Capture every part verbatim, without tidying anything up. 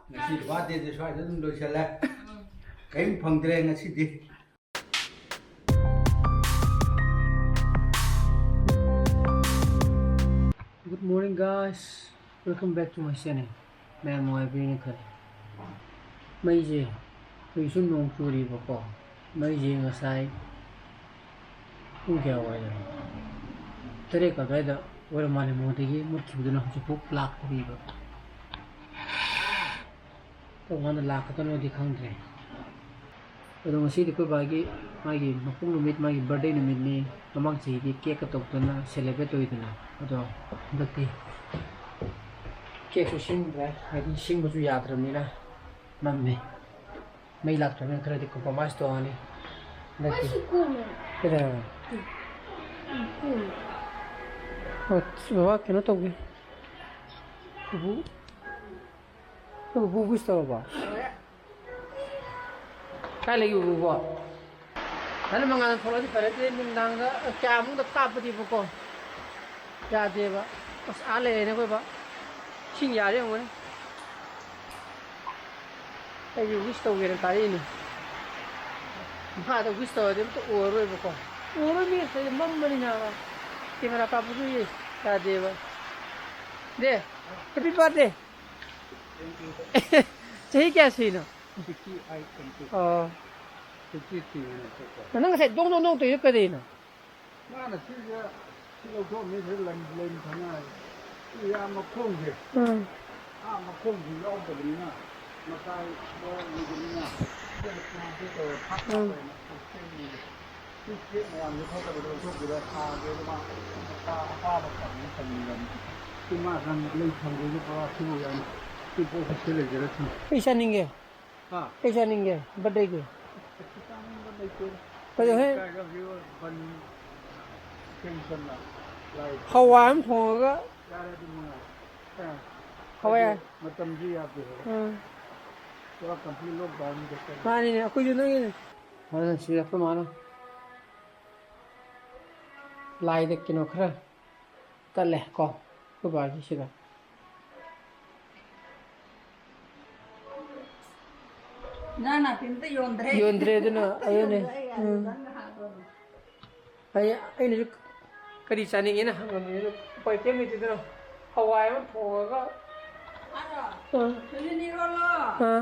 ꯉꯁꯤ ꯕꯥꯔꯗꯦꯁꯦ ꯁ꯭ꯋꯥꯏꯗ ꯑꯗꯨꯝ ꯂꯣꯏꯁꯤꯜꯂꯦ꯫ ꯀꯔꯤꯝ ꯐꯪꯗ꯭ꯔꯦ ꯉꯁꯤꯗꯤ꯫ Good morning, guys. Welcome back to my channel. ꯃꯌꯥꯝ ꯅꯨꯡꯉꯥꯏꯕꯤꯔꯤꯅ ꯈꯜꯂꯤ꯫ ꯃꯩꯁꯦ ꯍꯧꯖꯤꯛꯁꯨ ꯅꯣꯡ ꯆꯨꯔꯤꯕꯀꯣ꯫ ꯃꯩꯁꯦ ꯉꯁꯥꯏ ꯄꯨꯡ ꯀꯌꯥ ꯑꯣꯏꯔꯦ? ꯇꯔꯦꯠ ꯑꯗꯨꯋꯥꯏꯗ ꯑꯣꯏꯔ ꯃꯥꯜꯂꯦ, ꯃꯣꯏꯗꯒꯤ ꯃꯨꯠꯈꯤꯕꯗꯨꯅ ꯍꯧꯖꯤꯛꯐꯥꯎ ꯂꯥꯛꯇ꯭ꯔꯤꯕ꯫ ꯀꯔꯝ ꯀꯥꯟꯗ ꯂꯥꯛꯀꯗꯣꯏꯅꯣꯗꯤ ꯈꯪꯗ꯭ꯔꯦ꯫ ꯑꯗꯣ ꯉꯁꯤꯗꯤ ꯑꯩꯈꯣꯏ ꯕꯥꯒꯤ ꯃꯥꯒꯤ ꯃꯄꯣꯛ ꯅꯨꯃꯤꯠ, ꯃꯥꯒꯤ ꯕꯥꯔꯗꯦ ꯅꯨꯃꯤꯠꯅꯤ꯫ ꯃꯃꯥꯡ ꯆꯍꯤꯗꯤ ꯀꯦꯛꯀ ꯇꯧꯗꯅ ꯁꯦꯂꯦꯕ꯭ꯔꯦꯠ ꯇꯧꯋꯤꯗꯅ꯫ ꯑꯗꯣ ꯍꯟꯗꯛꯇꯤ ꯀꯦꯛꯁꯨ ꯁꯤꯡꯗ꯭ꯔꯦ, ꯍꯥꯏꯗꯤ ꯁꯤꯡꯕꯁꯨ ꯌꯥꯗ꯭ꯔꯕꯅꯤꯅ ꯃꯝꯃꯦ꯫ ꯃꯩ ꯂꯥꯛꯇ꯭ꯔꯕꯅꯤꯅ ꯈꯔꯗꯤ ꯀꯣꯝꯄ꯭ꯔꯣꯃꯥꯏꯁ ꯇꯧꯔꯅꯤ ꯍꯟꯗꯛꯇꯤ꯫ ꯀꯩꯗꯧꯔꯕ? ꯕꯕꯥ ꯀꯩꯅꯣ ꯇꯧꯒꯦ꯫ ꯕꯕꯨ ꯅꯪ ꯕꯨ ꯋꯤꯁ ꯇꯧꯔꯕꯣ? ꯀꯥꯏ ꯂꯩꯒꯦ ꯕꯨꯕꯣ? ꯅꯪ ꯃꯉꯥꯜ ꯊꯣꯛꯂꯛꯑꯗꯤ ꯐꯔꯦ, ꯑꯗꯨꯗꯤ ꯅꯨꯡꯗꯥꯡꯗ ꯀꯌꯥꯃꯨꯛꯇ ꯀꯥꯞꯄꯗꯤꯕꯀꯣ? ꯌꯥꯗꯦꯕ꯫ ꯑꯁ, ꯑꯥ ꯂꯩꯔꯦꯅꯦ ꯑꯩꯈꯣꯏ ꯕꯥ꯫ ꯏꯁꯤꯡ ꯌꯥꯔꯦ ꯌꯦꯡꯉꯨꯅꯦ꯫ ꯑꯩꯁꯨ ꯋꯤꯁ ꯇꯧꯒꯦꯅ ꯀꯥꯔꯛꯏꯅꯦ꯫ ꯃꯈꯥꯗ ꯋꯤꯁ ꯇꯧꯔꯗꯤ ꯑꯝꯇ ꯎꯔꯔꯣꯏꯕꯀꯣ꯫ ꯎꯔꯔꯣꯏ ꯃꯤ ꯑꯇꯩ ꯃꯝꯕꯅꯤꯅ꯫ ꯀꯦꯃꯦꯔꯥ ꯀꯥꯞꯄꯁꯨ ꯌꯥꯗꯦꯕ꯫ Day, happy birthday. ꯆꯍꯤ ꯀꯌꯥ ꯁꯨꯏꯅꯣ? Fifty eight complete. ꯑꯣ꯫ ꯐꯤꯐꯇꯤ ꯊ꯭ꯔꯤ ꯑꯣꯏꯅ ꯆꯠꯄ꯫ ꯅꯪ ꯉꯁꯥꯏ ꯗꯣꯡ ꯗꯣꯡ ꯗꯣꯡ ꯇꯧꯔꯤꯗꯣ ꯀꯔꯤꯅꯣ? ꯃꯥꯅ ꯁꯤꯁꯦ, ꯁꯤ ꯂꯧꯊꯣꯛꯑꯝꯃꯤ, ꯁꯤꯗ ꯂꯩ, ꯂꯩ ꯊꯝꯃ ꯍꯥꯏ꯫ ꯁꯤ ꯌꯥꯝ ꯃꯈꯣꯡꯁꯦ꯫ ꯎꯝ꯫ ꯑꯥ, ꯃꯈꯣꯡꯁꯤ ꯌꯥꯎꯗꯕꯅꯤꯅ, ꯃꯇꯥꯏ ꯌꯥꯎꯗꯕꯅꯤꯅ, ꯁꯤꯗ ꯀꯩꯅꯣ ꯇꯧꯔ ꯐꯥꯛ ꯎꯝ꯫ ꯐꯥꯛ ꯑꯣꯏꯅ ꯁꯦꯝꯃꯤ꯫ ꯁꯤ ꯐꯦꯛ ꯃꯌꯥꯝꯁꯦ ꯐꯠꯇꯕꯗꯣ ꯂꯧꯊꯣꯛꯄꯤꯔ ꯊꯥꯒꯦ, ꯑꯗꯨꯒ ꯑꯄꯥ-, ꯑꯄꯥꯕ ꯊꯝꯃꯦ, ꯊꯝꯃꯤꯔꯕꯅꯤ꯫ ꯁꯤ ꯃꯥ ꯁꯪ-, ꯂꯩ ꯊꯝꯗꯣꯏꯁꯦ ꯄꯨꯔꯥ ꯁꯤꯕꯨ ꯌꯥꯝ ꯁꯤ ꯄꯣꯠꯁꯦ ꯁꯤ ꯂꯩꯖꯔꯁꯅꯨ꯫ ꯑꯩ ꯆꯥꯅꯤꯡꯉꯦ꯫ ꯍꯥ? ꯑꯩ ꯆꯥꯅꯤꯡꯉꯦ, ꯕꯥꯔꯗꯦꯒꯤ꯫ ꯆꯥꯅꯤꯡꯕ ꯂꯩꯇꯦ꯫ ꯀꯩꯗꯧꯍꯦ? ꯀꯥꯏꯗ ꯍꯧꯖꯤꯛ ꯕꯟ ꯇꯦꯟꯁꯟꯅ ꯂꯥꯏ ꯍꯋꯥꯏ ꯑꯃ ꯊꯣꯡꯉꯒ꯫ ꯌꯥꯔꯦ, ꯑꯗꯨ ꯅꯨꯡꯉꯥꯏ꯫ ꯑ꯫ ꯍꯋꯥꯏ꯫ ꯑꯗꯨ ꯃꯇꯝꯁꯤ ꯌꯥꯗꯦ꯫ ꯎꯝ꯫ ꯄꯨꯔꯥ ꯀꯝꯄ꯭ꯂꯤꯠ ꯂꯣꯛꯗꯥꯎꯟꯅꯤ ꯆꯠꯇꯣꯏꯁꯦ꯫ ꯃꯥꯅꯤꯅꯦ, ꯑꯩꯈꯣꯏꯁꯨ ꯅꯣꯏꯒꯤꯅꯦ꯫ ꯑꯗꯨꯅ ꯁꯤꯗ ꯑꯩꯈꯣꯏ ꯃꯥꯅ ꯂꯥꯏꯗ ꯀꯩꯅꯣ ꯈꯔ ꯀꯠꯂꯦ ꯀꯣ, ꯑꯩꯈꯣꯏ ꯕꯥꯒꯤꯁꯤꯗ꯫ ꯏꯟꯖꯥꯡ ꯅꯥꯄꯤ ꯑꯝꯇ ꯌꯣꯟꯗ꯭ꯔꯦ꯫ ꯌꯣꯟꯗ꯭ꯔꯦ, ꯑꯗꯨꯅ, ꯑꯗꯨꯅꯦ꯫ ꯌꯣꯟꯗ꯭ꯔꯦ, ꯑꯩ ꯎꯝ꯫ ꯑꯗꯨꯗꯪ ꯍꯥꯞꯄꯅꯤ꯫ ꯑꯩ, ꯑꯩꯅꯁꯨ ꯀꯔꯤ ꯆꯥꯅꯤꯡꯉꯦꯅ ꯍꯪꯉꯝꯃꯤ, ꯑꯗꯨ ꯎꯄꯥꯏ ꯀꯩꯝ ꯂꯩꯇꯦꯗꯅ꯫ ꯍꯋꯥꯏ ꯑꯃ ꯊꯣꯡꯉꯒ꯫ ꯑꯗꯣ, ꯑꯥ꯫ ꯁꯤꯗꯤ ꯏꯔꯣꯜꯂꯣ꯫ ꯑꯥ꯫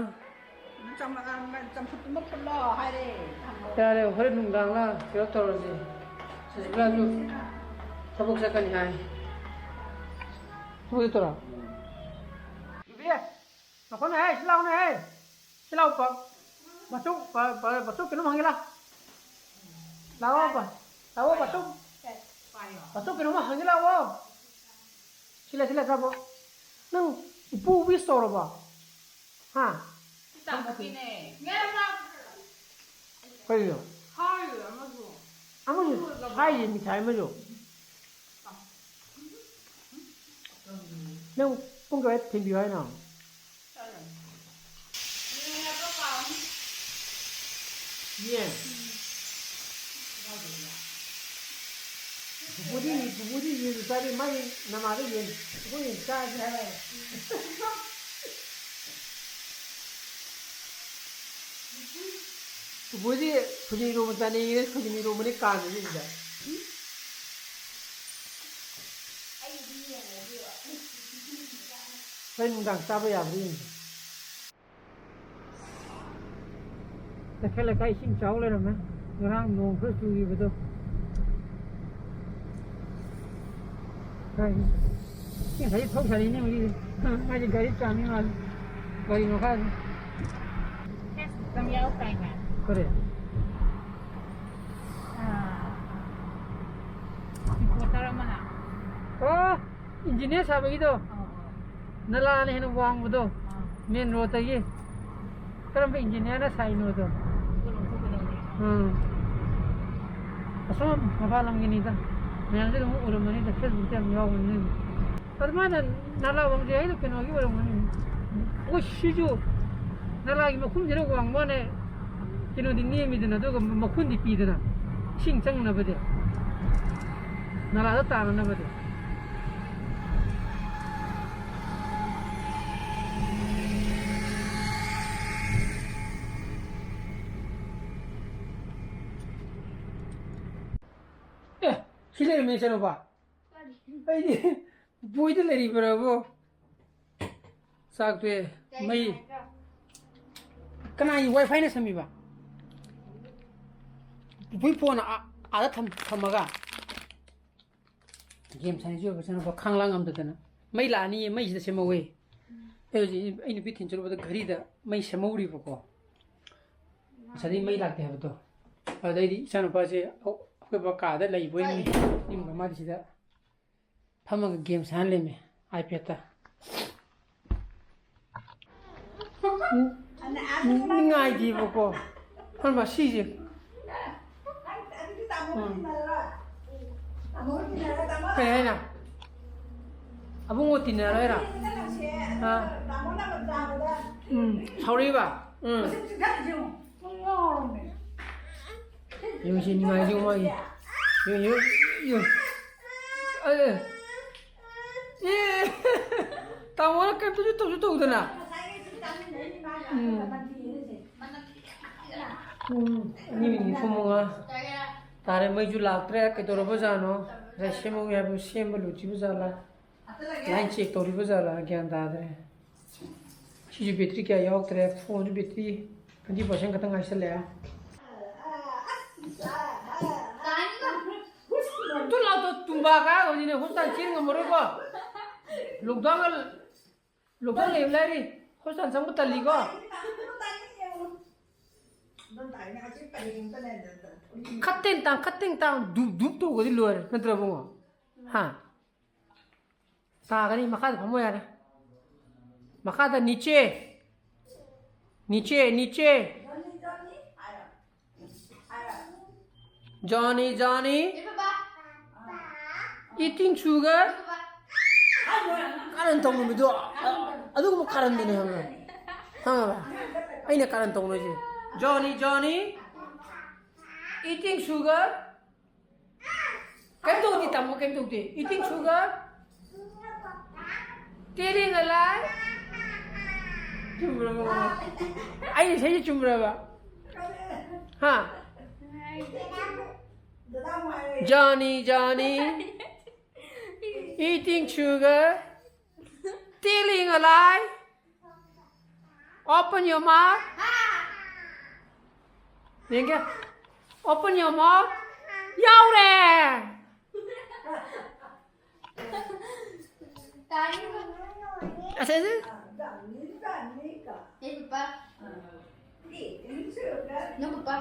ꯆꯝ-, ꯑ, ꯆꯝꯐꯨꯠ ꯑꯃ ꯐꯨꯠꯂꯣ ꯍꯥꯏꯔꯦ꯫ ꯌꯥꯔꯦ, ꯍꯣꯔꯦꯟ ꯅꯨꯡꯗꯥꯡꯂ ꯀꯩꯅꯣ ꯇꯧꯔꯁꯤ꯫ ꯁꯖꯤꯕꯂꯥꯁꯨ ꯊꯕꯛ ꯆꯠꯀꯅꯤ ꯍꯥꯏ꯫ ꯊꯕꯛ ꯆꯠꯇꯣꯏꯔꯣ? ꯏꯕꯦ! ꯉꯥꯏꯈꯣꯅꯦꯍꯦ, ꯁꯤ ꯂꯥꯎꯅꯦꯍꯦ꯫ ꯁꯤ ꯂꯥꯎ, ꯄ-, ꯕꯥꯆꯧ, ꯄ-, ꯄ-, ꯕꯥꯆꯧ ꯀꯩꯅꯣꯝ ꯍꯪꯒꯦ ꯂꯥꯎ꯫ ꯂꯥꯛꯑꯣ, ꯄ-, ꯂꯥꯛꯑꯣ, ꯕꯥꯆꯧ꯫ ꯕꯥꯆꯧ ꯀꯩꯅꯣꯝ ꯍꯪꯒꯦ ꯂꯥꯛꯑꯣ꯫ ꯁꯤ ꯂꯩ, ꯁꯤ ꯂꯩ, ꯆꯥꯕꯣ꯫ ꯅꯪ ꯎꯄꯨ wish ꯇꯧꯔꯕꯣ? ꯍꯥ? ꯁꯤ ꯇꯥꯃꯣꯒꯤꯅꯦ꯫ ꯀꯩꯅꯣ? ꯍꯥꯏꯔꯤꯕ ꯑꯃꯁꯨ꯫ ꯑꯃꯁꯨ ꯍꯥꯏꯔꯤ, ꯃꯤꯊꯥꯏ ꯑꯃꯁꯨ꯫ ꯅꯪ ꯄꯨꯡ ꯀꯌꯥ ꯊꯤꯟꯕꯤꯌꯨ ꯍꯥꯏꯅꯣ? ꯌꯦꯟ꯫ ꯄꯨꯄꯨꯗꯤ, ꯄꯨꯄꯨꯗꯤ ꯌꯦꯟ ꯆꯥꯗꯦ, ꯃꯥꯒꯤ ꯅꯃꯥꯗ ꯌꯦꯟ꯫ ꯑꯩꯈꯣꯏ ꯌꯦꯟ ꯆꯥꯁꯦ ꯍꯥꯏꯔꯦ꯫ ꯄꯨꯄꯨꯗꯤ ꯈꯨꯖꯤꯟ ꯏꯔꯣꯝꯕ ꯆꯥꯅꯤꯡꯉꯦ, ꯈꯨꯖꯤꯟ ꯏꯔꯣꯝꯕꯅꯤ ꯀꯥꯟꯗꯦ ꯁꯤꯗ꯫ ꯍꯣꯔꯦꯟ ꯅꯨꯡꯗꯥꯡ ꯆꯥꯕ ꯌꯥꯕ꯭ꯔꯥ ꯌꯦꯡꯁꯦ꯫ ꯂꯩꯀꯥꯏ ꯂꯩꯀꯥꯏ ꯏꯁꯤꯡ ꯆꯥꯎ ꯂꯩꯔꯝꯃꯦ꯫ ꯉꯔꯥꯡ ꯅꯣꯡ ꯈꯔ ꯆꯨꯈꯤꯕꯗꯣ꯫ ꯀꯥꯏ? ꯁꯤ ꯉꯁꯥꯏ ꯊꯧ ꯁꯥꯔꯤꯅꯦ ꯍꯧꯖꯤꯛ꯫ ꯃꯥꯗꯤ ꯒꯥꯔꯤ ꯆꯥꯝꯃꯤ ꯃꯥꯜꯂꯦ꯫ ꯒꯥꯔꯤ ꯃꯈꯥꯗ꯫ ꯐꯦꯁꯕꯨꯛꯇ ꯑꯃ ꯌꯥꯎꯗꯥꯏꯅꯦ? ꯀꯔꯤ? ꯑꯥ꯫ ꯔꯤꯄꯣꯔꯇꯔ ꯑꯃꯅ꯫ ꯑꯣ! ꯏꯟꯖꯤꯅꯤꯌꯥꯔ ꯁꯥꯕꯒꯤꯗꯣ? ꯑꯧ, ꯑꯧ꯫ ꯅꯂꯥꯅ ꯍꯦꯟꯅ ꯋꯥꯡꯕꯗꯣ? ꯑꯥ꯫ ꯃꯦꯟ ꯔꯣꯗꯇꯒꯤ꯫ ꯀꯔꯝꯕ ꯏꯟꯖꯤꯅꯤꯌꯥꯔꯅ ꯁꯥꯏꯅꯣꯗꯣ? ꯑꯗꯨ ꯂꯧꯊꯣꯛꯀꯗꯧꯅꯦ꯫ ꯎꯝ꯫ ꯑꯁꯣꯝ ꯃꯄꯥꯟ ꯂꯝꯒꯤꯅꯤꯗ꯫ ꯃꯌꯥꯝꯁꯨ ꯑꯗꯨꯝ ꯎꯔꯝꯃꯅꯤꯗ, ꯐꯦꯁꯕꯨꯛꯇ ꯌꯥꯝ ꯌꯥꯎꯕꯅꯤ꯫ ꯑꯗꯨ ꯃꯥꯅ ꯅꯂꯥ ꯋꯥꯡꯖꯩ ꯍꯥꯏꯗꯣ ꯀꯩꯅꯣꯒꯤ ꯑꯣꯏꯔꯝꯒꯅꯤ꯫ ꯑꯩꯈꯣꯏ ꯁꯤꯁꯨ ꯅꯂꯥꯒꯤ ꯃꯈꯨꯝꯁꯤꯅ ꯋꯥꯡꯕ ꯋꯥꯅꯦ, ꯀꯩꯅꯣꯗꯤ ꯅꯦꯝꯃꯤꯗꯅ, ꯑꯗꯨꯒ ꯃꯈꯨꯟꯗꯤ ꯄꯤꯗꯅ, ꯏꯁꯤꯡ ꯆꯪꯅꯕꯗꯤ, ꯅꯂꯥꯗ ꯇꯥꯅꯅꯕꯗꯤ꯫ ꯁꯤ ꯂꯩꯔꯝꯃꯦ ꯏꯆꯥꯅꯨꯄꯥ꯫ ꯑꯩꯗꯤ ꯕꯣꯏꯗ ꯂꯩꯔꯤꯕ꯭ꯔꯕꯣ? ꯆꯥꯛꯇꯣꯛꯑꯦ꯫ ꯃꯩ ꯀꯅꯥꯒꯤ ꯋꯥꯏ ꯐꯥꯏꯅ ꯁꯝꯃꯤꯕ? ꯄꯨꯄꯨꯒꯤ ꯐꯣꯟ ꯑꯥ-, ꯑꯥꯗ ꯊꯝ-, ꯊꯝꯃꯒ ꯒꯦꯝ ꯁꯥꯟꯅꯁꯤ ꯑꯣꯏꯕ ꯏꯆꯥꯅꯨꯄꯥ ꯈꯥꯡ ꯂꯥꯡ ꯉꯝꯗꯗꯅ꯫ ꯃꯩ ꯂꯥꯛꯑꯅꯤꯌꯦ, ꯃꯩꯁꯤꯗ ꯁꯦꯝꯍꯧꯋꯦ꯫ ꯑꯩ ꯍꯧꯖꯤꯛ ꯑꯩ ꯅꯨꯄꯤ ꯊꯤꯟ ꯆꯠꯂꯨꯕꯗ ꯘꯔꯤꯗ ꯃꯩ ꯁꯦꯝꯍꯧꯔꯤꯕꯀꯣ꯫ ꯉꯁꯥꯏꯗꯩ ꯃꯩ ꯂꯥꯛꯇꯦ ꯍꯥꯏꯕꯗꯣ꯫ ꯑꯗꯩꯗꯤ ꯏꯆꯥꯅꯨꯄꯥꯁꯦ ꯑꯩꯈꯣꯏ ꯕꯕꯥ ꯀꯥꯗ ꯂꯩꯕꯣꯏ ꯅꯤꯡ-, ꯅꯤꯡꯕ ꯃꯥꯗꯤ ꯁꯤꯗ ꯐꯝꯃꯒ ꯒꯦꯝ ꯁꯥꯟꯅ ꯂꯩꯔꯝꯃꯦ ꯑꯥꯏꯄꯦꯗꯇ꯫ ꯅꯤꯡꯉꯥꯏꯗꯦꯕꯀꯣ꯫ ꯐꯝꯕ ꯁꯤꯁꯦ꯫ ꯎꯝ꯫ ꯀꯩ ꯍꯥꯏꯅꯣ? ꯑꯕꯨꯡꯉꯣ ꯇꯤꯟꯅꯔꯣꯏꯔꯣ? ꯑꯥ꯫ ꯎꯝ꯫ ꯁꯥꯎꯔꯛꯏꯕ? ꯎꯝ꯫ ꯌꯦꯡꯉꯨꯁꯤ, ꯅꯤꯡꯉꯥꯏꯁꯤ ꯃꯣꯏꯒꯤ꯫ ꯌꯦꯡꯉꯨ, ꯌꯦꯡꯉꯨ, ꯌꯦꯡꯉꯨ꯫ ꯑꯦ꯫ ꯑꯦ꯫ ꯇꯥꯃꯣꯅ ꯀꯩꯝꯇꯁꯨ ꯇꯧꯁꯨ ꯇꯧꯗꯅ꯫ ꯎꯝ꯫ ꯎꯝ꯫ ꯑꯅꯤ ꯃꯤꯅꯤꯠ ꯅꯤꯐꯨ ꯃꯉꯥ ꯇꯥꯔꯦ, ꯃꯩꯁꯨ ꯂꯥꯛꯇ꯭ꯔꯦ꯫ ꯀꯩꯗꯧꯔꯕꯖꯥꯠꯅꯣ? ꯉꯁꯥꯏ ꯁꯦꯝꯍꯧꯏ ꯍꯥꯏꯕ ꯁꯦꯝꯕ ꯂꯣꯏꯗ꯭ꯔꯤꯕ ꯖꯥꯠꯂꯥ? ꯂꯥꯏꯟ ꯆꯦꯛ ꯇꯧꯔꯤꯕ ꯖꯥꯠꯂꯥ? ꯒ꯭ꯌꯥꯟ ꯇꯥꯗ꯭ꯔꯦ꯫ ꯁꯤꯁꯨ ꯕꯦꯇ꯭ꯔꯤ ꯀꯌꯥ ꯌꯥꯎꯔꯛꯇ꯭ꯔꯦ, ꯐꯣꯟꯁꯨ ꯕꯦꯇ꯭ꯔꯤ twenty percent ꯈꯛꯇꯪ ꯉꯥꯏꯁꯜꯂꯛꯑꯦ꯫ ꯇꯨ ꯂꯥꯎ, ꯇꯨ ꯇꯨꯝꯕ ꯀꯥ ꯍꯧꯖꯤꯛꯅꯦ, ꯍꯣꯁꯄꯤꯇꯥꯜ ꯆꯦꯟ ꯉꯝꯃꯔꯣꯏꯀꯣ꯫ ꯂꯣꯛꯗꯥꯎꯟꯒ, ꯂꯣꯛꯗꯥꯎꯟ ꯂꯩꯕ ꯂꯩꯔꯤ, ꯍꯣꯁꯄꯤꯇꯥꯜ ꯆꯪꯕ ꯇꯜꯂꯤꯀꯣ꯫ ꯈꯠꯇꯦꯡ ꯇꯥꯡ, ꯈꯠꯇꯦꯡ ꯇꯥꯡ, ꯗꯨꯞ ꯗꯨꯞ ꯇꯧꯒꯗꯤ ꯂꯣꯏꯔꯦ, ꯅꯠꯇ꯭ꯔ ꯏꯕꯨꯡꯉꯣ? ꯍꯥ? ꯇꯥꯒꯅꯤ, ꯃꯈꯥꯗ ꯐꯝꯃꯣ ꯌꯥꯔꯦ꯫ ꯃꯈꯥꯗ ꯅꯤꯆꯦ꯫ ꯅꯤꯆꯦ, ꯅꯤꯆꯦ꯫ ꯖꯣꯅꯤ, ꯖꯣꯅꯤ꯫ Eating sugar꯫ ꯀꯥꯔꯟ ꯇꯧꯅꯕꯗꯣ, ꯑ-, ꯑꯗꯨꯒꯨꯝꯕ ꯀꯥꯔꯟꯗꯨꯅꯦ ꯈꯪꯉꯕ? ꯈꯪꯉꯕ? ꯑꯩꯅ ꯀꯥꯔꯟ ꯇꯧꯅꯣꯏꯁꯦ꯫ ꯖꯣꯅꯤ, ꯖꯣꯅꯤ꯫ Eating sugar꯫ ꯀꯩꯝ ꯇꯧꯗꯦ, ꯇꯥꯃꯣ, ꯀꯩꯝ ꯇꯧꯗꯦ꯫ Eating sugar, telling a lie꯫ ꯆꯨꯝꯕ꯭ꯔꯕ? ꯑꯩꯅ ꯏꯁꯩꯁꯦ ꯆꯨꯝꯕ꯭ꯔꯕ? ꯍꯥ? Johnny, Johnny. Eating sugar. Telling a lie. Open your mouth. ꯌꯦꯡꯒꯦ꯫ Open your mouth. ꯌꯥꯎꯔꯦ꯫ ꯑꯁꯦ, ꯑꯁꯦ꯫ ꯑꯦ, ꯄꯄꯥ꯫ ꯅꯪ ꯄꯄꯥ꯫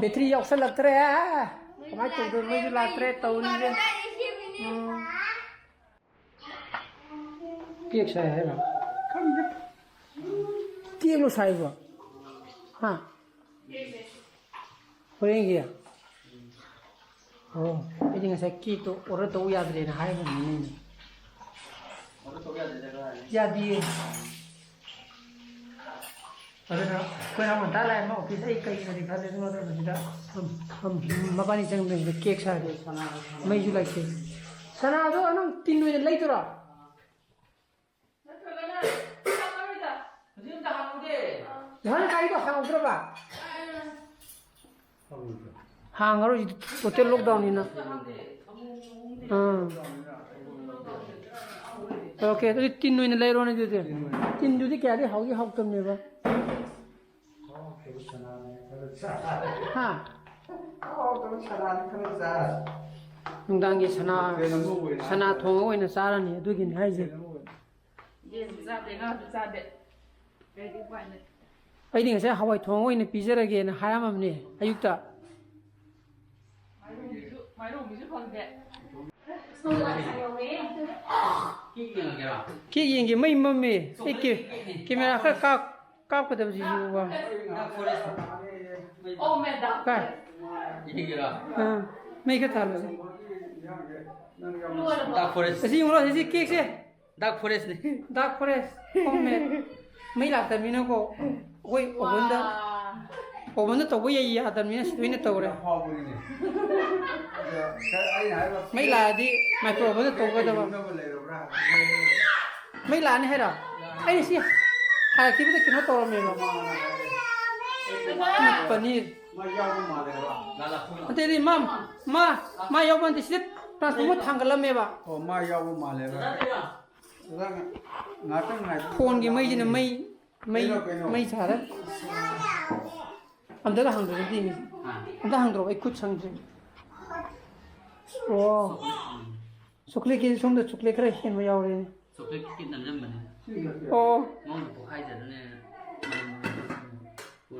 ꯕꯦꯇ꯭ꯔꯤ ꯌꯥꯎꯁꯜꯂꯛꯇ꯭ꯔꯦ꯫ ꯀꯃꯥꯏꯅ ꯇꯧꯗꯣꯏꯅꯣ? ꯃꯩꯁꯨ ꯂꯥꯛꯇ꯭ꯔꯦ ꯇꯧꯔꯤꯁꯦ꯫ ꯎꯝ꯫ ꯀꯦꯛ ꯁꯥꯏ ꯍꯥꯏꯔꯣ? ꯈꯪꯗꯦ꯫ ꯀꯦꯛꯂꯣ ꯁꯥꯏꯕꯣ? ꯍꯥ? ꯍꯣꯔꯦꯟꯒꯤ? ꯑꯣ, ꯑꯩꯗꯤ ꯉꯁꯥꯏ ꯀꯦꯛꯇꯣ order ꯇꯧ ꯌꯥꯗ꯭ꯔꯦꯅ ꯍꯥꯏꯈ꯭ꯔꯕꯅꯤꯅꯦ꯫ ꯌꯥꯗꯤꯌꯦ꯫ ꯑꯗꯨꯅ ꯑꯩꯈꯣꯏ ꯑꯉꯥꯡ ꯉꯟꯇꯥ ꯂꯥꯛꯑꯦ, ꯃꯥ office, ꯑꯩ ꯀꯩꯒꯤꯅꯣꯗꯤ ꯈꯜꯂꯦ, ꯑꯗꯨ ꯅꯠꯇ꯭ꯔꯒ ꯁꯤꯗ ꯁꯨꯝ, ꯁꯨꯝ ꯃꯕꯥꯅꯤ ꯆꯪꯗꯕꯤꯗ ꯀꯦꯛ ꯁꯥꯒꯦ꯫ ꯃꯩꯁꯨ ꯂꯥꯛꯇꯦ꯫ ꯁꯅꯥꯗꯣ ꯅꯪ ꯇꯤꯟ ꯑꯣꯏꯅ ꯂꯩꯗꯣꯏꯔꯣ? ꯅꯠꯇ꯭ꯔꯒꯅ ꯍꯧꯖꯤꯛ ꯑꯝꯇ ꯍꯥꯡꯉꯨꯗꯦ꯫ ꯅꯍꯥꯟ ꯀꯥꯏꯗꯣ ꯍꯥꯡꯍꯧꯗ꯭ꯔꯕ? ꯍꯥꯡꯉꯔꯣꯏ, total lockdownꯅꯤꯅ꯫ ꯑꯥ꯫ Okay, ꯑꯗꯨꯗꯤ ꯇꯤꯟ ꯑꯣꯏꯅ ꯂꯩꯔꯣꯅꯦ ꯑꯗꯨꯗꯤ꯫ ꯇꯤꯟꯗꯨꯗꯤ ꯀꯌꯥꯗꯤ ꯍꯥꯎꯗꯤ ꯍꯥꯎꯇꯕꯅꯦꯕ꯫ ꯍꯥ? ꯅꯨꯡꯗꯥꯡꯒꯤ ꯁꯅꯥ, ꯁꯅꯥ ꯊꯣꯡꯉ ꯑꯣꯏꯅ ꯆꯥꯔꯅꯤ, ꯑꯗꯨꯒꯤꯅꯤ ꯍꯥꯏꯁꯦ꯫ ꯌꯦꯟꯁꯨ ꯆꯥꯗꯦ, ꯉꯥꯁꯨ ꯆꯥꯗꯦ꯫ ꯀꯩꯗꯤ ꯎꯄꯥꯏ ꯂꯩ? ꯑꯩꯗꯤ ꯉꯁꯥꯏ ꯍꯋꯥꯏ ꯊꯣꯡꯉ ꯑꯣꯏꯅ ꯄꯤꯖꯔꯒꯦꯅ ꯍꯥꯏꯔꯝꯃꯕꯅꯦ ꯑꯌꯨꯛꯇ꯫ ꯃꯥꯏꯔꯣꯡꯕꯤꯁꯨ, ꯃꯥꯏꯔꯣꯡꯕꯤꯁꯨ ꯐꯪꯗꯦ꯫ ꯀꯦꯛ ꯌꯦꯡꯒꯦ, ꯃꯩ ꯃꯝꯃꯦ꯫ ꯑꯩ ꯀꯦ-, camera ꯈꯔ ꯀꯥꯞ-, ꯀꯥꯞꯀꯗꯕꯁꯤꯁꯨꯕ꯫ ꯑꯣ, ꯃꯦꯗꯥꯝ꯫ ꯀꯥꯏ? ꯑꯥ, ꯃꯩ ꯈꯔ ꯊꯥꯜꯂꯨꯁꯦ꯫ Dark forest꯫ ꯑꯁꯤ ꯌꯦꯡꯉꯨꯔꯣ, ꯑꯁꯤ ꯀꯦꯛꯁꯦ꯫ Dark forestꯅꯤ꯫ Dark forest, homemade꯫ ꯃꯩ ꯂꯥꯛꯇꯕꯅꯤꯅꯀꯣ, ꯑꯩꯈꯣꯏ ovenꯗ, ꯋꯥ꯫ Ovenꯗ ꯇꯧꯕ ꯌꯥꯏ, ꯌꯥꯗꯕꯅꯤꯅ ꯁꯤꯗ ꯑꯣꯏꯅ ꯇꯧꯔꯦ꯫ ꯌꯥꯝ ꯍꯥꯎꯕꯅꯤꯅꯦ꯫ ꯑꯗ ꯑꯩꯅ ꯍꯥꯏꯕ ꯃꯩ ꯂꯥꯛꯑꯗꯤ micro ovenꯗ ꯇꯧꯒꯗꯕ꯫ ꯌꯦꯡꯅꯕ ꯂꯩꯔꯕ꯭ꯔꯥ? ꯃꯩ ꯂꯥꯛꯑꯅꯤ ꯍꯥꯏꯔꯣ? ꯑꯩꯅ ꯁꯤ ꯍꯥꯏꯔꯛꯈꯤꯕꯗ ꯀꯩꯅꯣ ꯇꯧꯔꯝꯃꯦꯕ꯫ ꯄꯅꯤꯔ꯫ ꯑꯇꯩꯗꯤ ꯃꯥ, ꯃꯥ, ꯃꯥ ꯌꯥꯎꯕ ꯅꯠꯇꯦ, ꯁꯤꯗ ꯇ꯭ꯔꯥꯟꯁꯐꯣꯔꯃꯔ ꯊꯥꯡꯒꯠꯂꯝꯃꯦꯕ꯫ ꯑꯣ, ꯃꯥ ꯌꯥꯎꯕ ꯃꯥꯜꯂꯦꯕ꯫ ꯑꯗꯨꯗ ꯉꯥꯛꯇꯪ ꯉꯥꯏ-, ꯐꯣꯟꯒꯤ ꯃꯩꯁꯤꯅ ꯃꯩ, ꯃꯩ, ꯀꯩꯅꯣ, ꯀꯩꯅꯣ? ꯃꯩ ꯁꯥꯔꯦ꯫ ꯑꯝꯇꯒ ꯍꯥꯡꯗꯣꯛꯑꯗꯤ꯫ ꯍꯥ? ꯑꯝꯇ ꯍꯥꯡꯗꯣꯔꯛꯑꯣ, ꯑꯩ ꯈꯨꯠ ꯁꯪꯗ꯭ꯔꯤ꯫ ꯑꯣ꯫ ꯆꯣꯀ꯭ꯂꯦꯠꯀꯤ ꯁꯣꯝꯗ ꯆꯣꯀ꯭ꯂꯦꯠ ꯈꯔ ꯍꯦꯟꯕ ꯌꯥꯎꯔꯦꯅꯦ꯫ ꯆꯣꯀ꯭ꯂꯦꯠꯀꯤ ꯅꯝꯖꯟꯕꯅꯦ꯫ ꯑꯣ꯫ ꯃꯉꯣꯟꯗ ꯄꯣꯛꯈꯥꯏꯖꯔꯅꯦꯅ꯫